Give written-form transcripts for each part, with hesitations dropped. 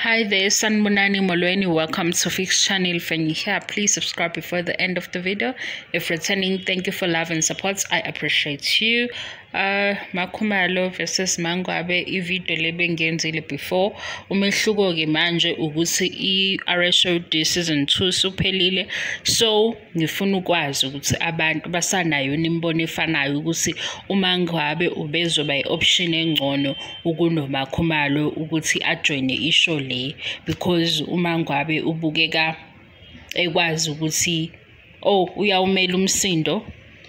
Hi there, Sanibonani Molweni. Welcome to Fix Channel. If you're here, please subscribe before the end of the video. If returning, thank you for love and support. I appreciate you. MaKhumalo versus MaNgwabe, i-video le bengiyenzile before. Umehluko-ke manje ukuthi i-RSOD season 2 suphelile. So ngifuna ukwazi ukuthi abantu basanayo imibono efanayo ukuthi uMaNgwabe ubezoba i-option engcono ukunoMaKhumalo ukuthi ajoyine i-show le, because uMaNgwabe ubukeka ekwazi ukuthi oh uyawumela umsindo,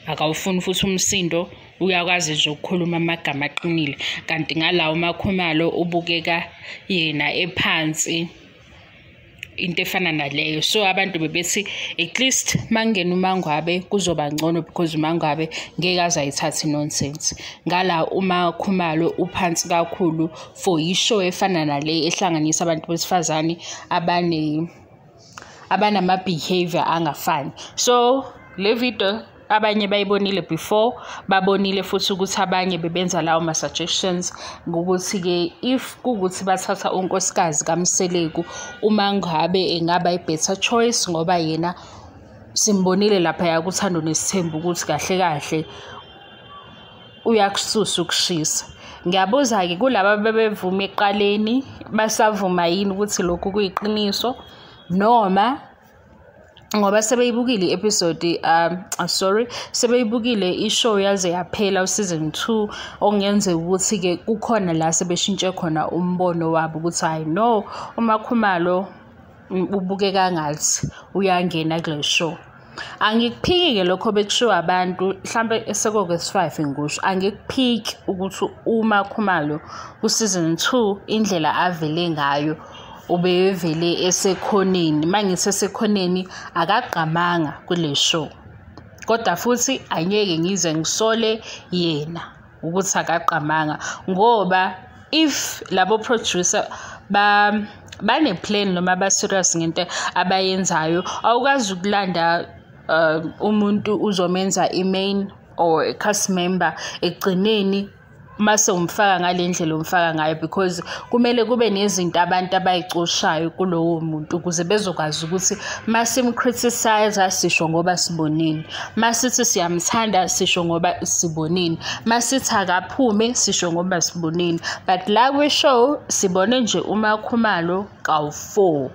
akawufuni futhi umsindo, uyakwazi nje ukukhuluma amagama aqinile, kanti ngalawo uMaKhumalo ubukeka yena ephansi, into efana naleyo. So abantu bebethi at least mangena uMaNgwabe kuzoba ngcono, because uMaNgwabe ngeke aze ayithathe nonsense. Ngala uMaKhumalo uphansi kakhulu for i-show efana nale ehlanganisa abantu besifazane abanama-behavior angafani. So le video abanye bayibonile before, babonile futhi ukuthi abanye bebenza lawo ma-suggestions ngokuthi-ke if kuwukuthi bathatha unkosikazi kaMseleku, uMaNgwabe engaba i-better choice, ngoba yena simbonile laphaya kuThando Nesithembu ukuthi kahle kahle uyakususa ukushisa. Ngiyabuza-ke kulaba bebevuma ekuqaleni, basavuma yini ukuthi lokhu kuyiqiniso, noma ngoba sebeyibukile i-episode, sebeyibukile i-show yaze yaphela u-season 2, okungenzeka ukuthi-ke kukhona la sebeshintshe khona umbono wabo ukuthi hayi no, uMaKhumalo ubukeka ngathi uyangena kule show. Angikuphiki-ke lokho bekushiwo abantu, mhlampe sekokesi-5 ngisho, angikuphiki ukuthi uMaKhumalo ku-season 2 indlela avele ngayo ubevele esekhoneni. Mangithi esekhoneni, akagqamanga kule show, kodwa futhi angeke ngize ngisole yena ukuthi akagqamanga, ngoba if labo producer bane-plan noma ba-serious ngento abayenzayo, awukwazi ukulanda umuntu uzomenza i-main or a cast member ekugcineni mase umfaka ngale ndlela umfaka ngayo, because kumele kube nezinto abantu abayicoshayo kulowo muntu ukuze bezokwazi ukuthi masim-criticize sisho ngoba sibonile, masithi siyamthanda sisho ngoba sibonile, masithi akaphume sisho ngoba sibonile. But la kwi-show sibone nje uMaKhumalo kawu-4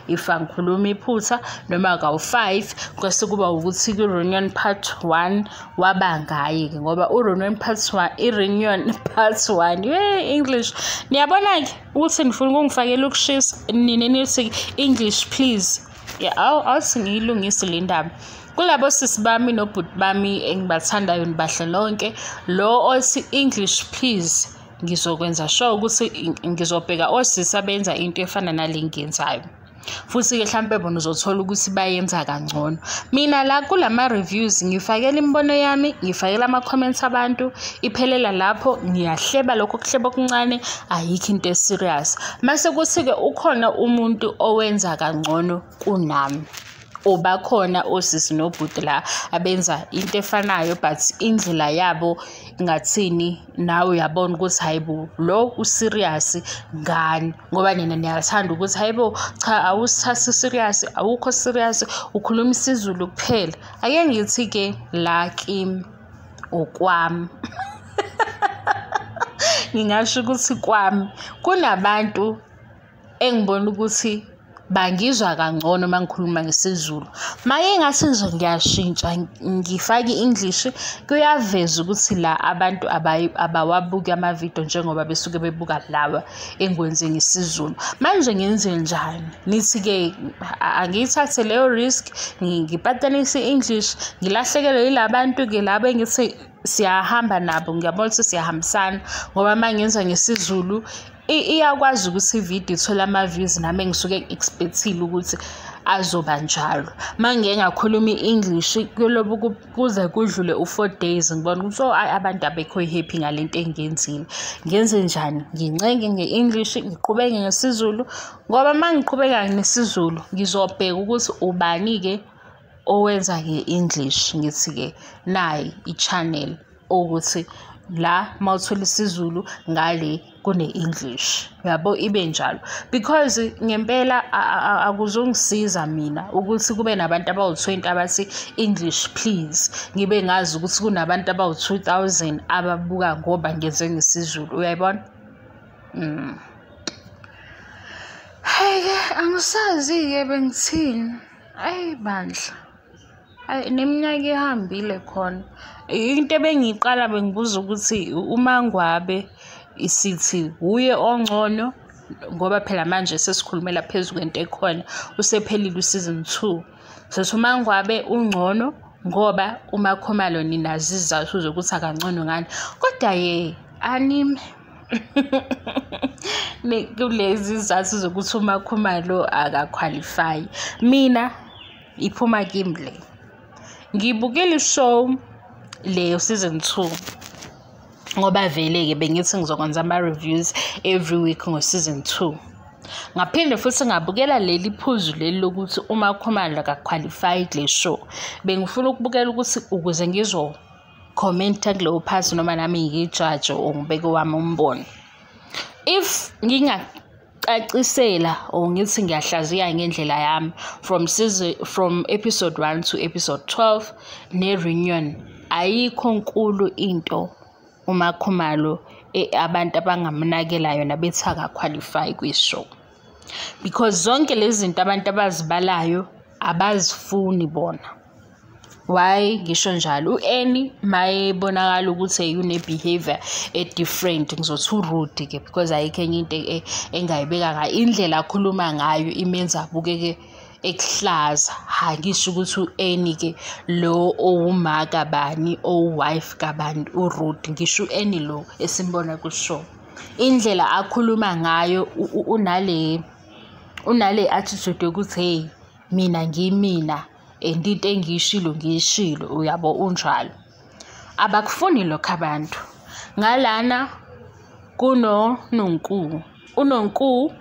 if angikhuluma iphutha, noma kawu-5, kwase kuba ukuthi ku-reunion part 1 waba ngaye-ke, ngoba u-reunion part 1, i-reunion part 1, yeah, English. Niyabona-ke ukuthi nifuna ukungifakela ukushisa, nina nithi English please. Yeah, awuthi ngiyilungise le ndaba. Kulabo sisi bami nobhuti bami engibathandayo nibahle lonke, lo othi English please, ngizokwenza sure ukuthi ngizobheka osisi abenza into efana nale ngiyenzayo. Futhi-ke hlampe bona uzothola ukuthi bayenza kangcono. Mina la kulama reviews ngifakela imibono yami, ngifakela ama-comments abantu, iphelela lapho, ngiyahleba lokho kuhleba okuncane, ayikho into e-serious. Mase kuthi-ke ukhona umuntu owenza kangcono kunami, obakhona osisi nobhuti la abenza into efanayo, but indlela yabo ngathini, nawe uyabona ukuthi hayibo lo userious ngani, ngoba nina niyathanda ukuthi hayibo cha awusithathi serious, awukho serious, ukhuluma isiZulu kuphela. Ake ngithi-ke la kimi okwami ngingasho ukuthi kwami kunabantu engibona ukuthi bangizwa kangcono uma ngikhuluma ngesiZulu. Maye ngathi nje ngiyashintsha ngifake i-English, kuyaveza ukuthi la abantu abawabuki amavidiyo njengoba besuke bebuka lawa engikwenze ngesiZulu. Manje ngenze njani? Nithi-ke angiyithathe leyo risk, ngipatanise i-English, ngilahlekelwe yila bantu-ke labo engithi siyahamba nabo, ngiyabona ukuthi siyahambisana, ngoba uma ngenza ngesiZulu iyakwazi ukuthi ividiyo ithole ama-views nami engisuke ngi-expect-ile ukuthi azoba njalo. Uma ngike ngakhuluma i-English kulobu kuze kudlule u-4 days ngibona ukuthi oh abantu abekho happy ngale nto engiyenzile. Ngenze njani? Ngincenge nge-English, ngiqhubeke ngesiZulu, ngoba uma ngiqhubeka nesiZulu ngizobheka ukuthi ubani-ke owenza nge-English, ngithi-ke nayi i-channel ukuthi La mawuthola isiZulu, ngale kune-English, uyabo, ibe njalo. Because ngempela akuzongisiza mina ukuthi kube nabantu abawu-20 abathi English please, ngibe ngazi ukuthi kunabantu abawu-2000 ababuka ngoba ngenze ngesiZulu, uyayibona? Hhayi-ke angisazi-ke bengithini. Ayi bandla, hhayi neminyaka ihambile khona. Into ebengiyiqala bengibuza ukuthi uMangwabe isithi wuye ongcono, ngoba phela manje sesikhulumela phezu kwento ekhona, usephelile u-season 2. Sothi uMangwabe ungcono ngoba uMakhumalo ninazo izizathu zokuthi akangcono ngani. Kodwa ye anime kulezi zizathu zokuthi uMakhumalo aka-qualify. Mina iphuma kimi le. Ngibukile i-show leyo season 2 ngoba vele-ke bengithi ngizokwenza ama-reviews every week ngo-season 2. Ngaphinde futhi ngabukela leli phuzu leli lokuthi uMakhumalo aka-qualify kule show. Bengifuna ukubukela ukuthi ukuze ngizo-commenta kuleyo part noma nami ngiyijaje or ngibeke owami umbono. If ngingacacisela or ngithi ngiyahlaziya ngendlela yami from episode 1 to episode 12 ne-reunion, ayikho nkulu into uMakhumalo abantu abangamnakela yona bethi aka-qualify kwi-show. Because zonke lezi zinto abantu abazibalayo abazifuni bona. Why ngisho njalo? U-Annie mayebonakala ukuthi une-behavior e-different, ngizothi u-rude-ke because ayikho enye into engayibeka ngayo. Indlela akhuluma ngayo imenza abukeke ekuhlaza. Hhayi ngisho ukuthi u-Annie-ke lo owuma kabani, owu-wife kabani, u-rude. Ngisho u-Annie lo esimbona ku-show. Indlela akhuluma ngayo unale attitude yokuthi hey mina ngiyimina and into engiyishilo ngiyishilo, uyabo, unjalo. Abakufuni lokho abantu. Ngalana kunoNonku. UNonku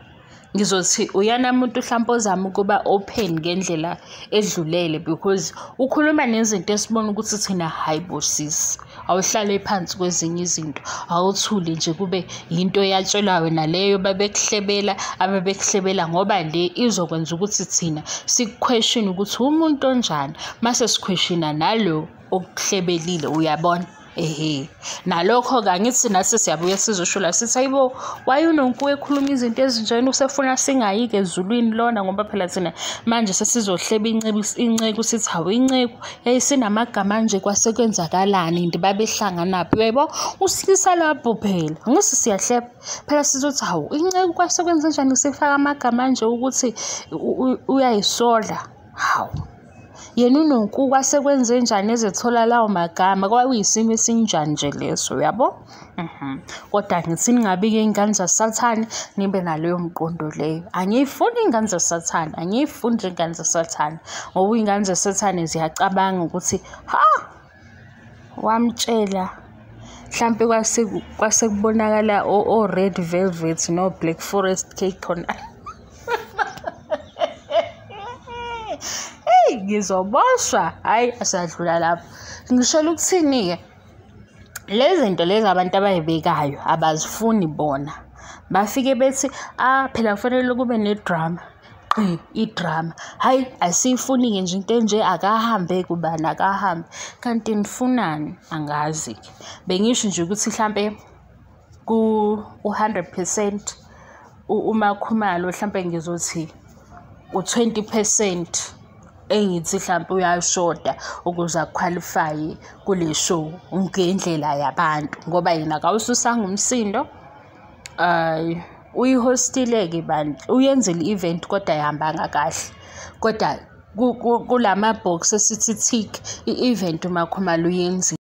ngizothi uyena muntu hlampe ozama ukuba open ngendlela edlulele because ukhuluma nezinto esibona ukuthi thina hayi bo sisi, awuhlale phansi kwezinye izinto, awuthule nje kube yinto eyatshelwa wena leyo babekuhlebela ababekuhlebela, ngoba le izokwenza ukuthi thina siku-question ukuthi umuntu onjani, mase si-questiona nalo okuhlebelile, uyabona? Ehhe. Nalokho-ke angithi nathi siyabuya sizosho la sithi hayibo, why uNonku ekhuluma izinto ezinjena, usefuna singayike ezulwini lona, ngoba phela thina manje sesizohleba inceku sithi hawu inceku yayisinamagama nje kwase kwenzakalani and babehlanganaphi, uyaybo? Usilisa lapho phela, angithi siyahleba phela sizothi hawu inceku kwase kwenzenjani sifaka amagama nje ukuthi uyayisola, hawu. Yena uNonku kwase kwenzenjani ezethola lawo magama, kwakuyisimo esinjani nje leso, uyabo? Kodwa ngithi ningabi-ke iy'ngane zaSathane, nibe naleyo mqondo leyo. Angiyifuni iy'ngane zaSathane, angiyifuni nje iy'ngane zaSathane, ngoba iy'ngane zaSathane ziyacabanga ukuthi ha, wamtshela. Mhlampe kwase kubonakala o-red velvet no-black forest cake khona. Ngizoboshwa, hhayi asadlula lapho. Ngisholo ukuthini-ke? Lezi zinto lezi abantu abayibekayo abazifuni bona. Bafike bethi ah phela kufanele kube ne-drama, qi i-drama. Hhayi asiyifuni-ke nje into enje, akahambe kubani akahambe. Kanti nifunani? Angazi-ke. Bengisho nje ukuthi hlampe ku-100% uMakhumalo hlampe ngizothi u-20% engithi hlampe uyashoda ukuze a-qualify kule show ngendlela yabantu, ngoba yena akawususanga umsindo. Uyihostile-ke bandla, uyenzile i-event kodwa ayihambanga kahle. Kodwa kulama box esithi tick, i-event uMakhumalo uyenzile.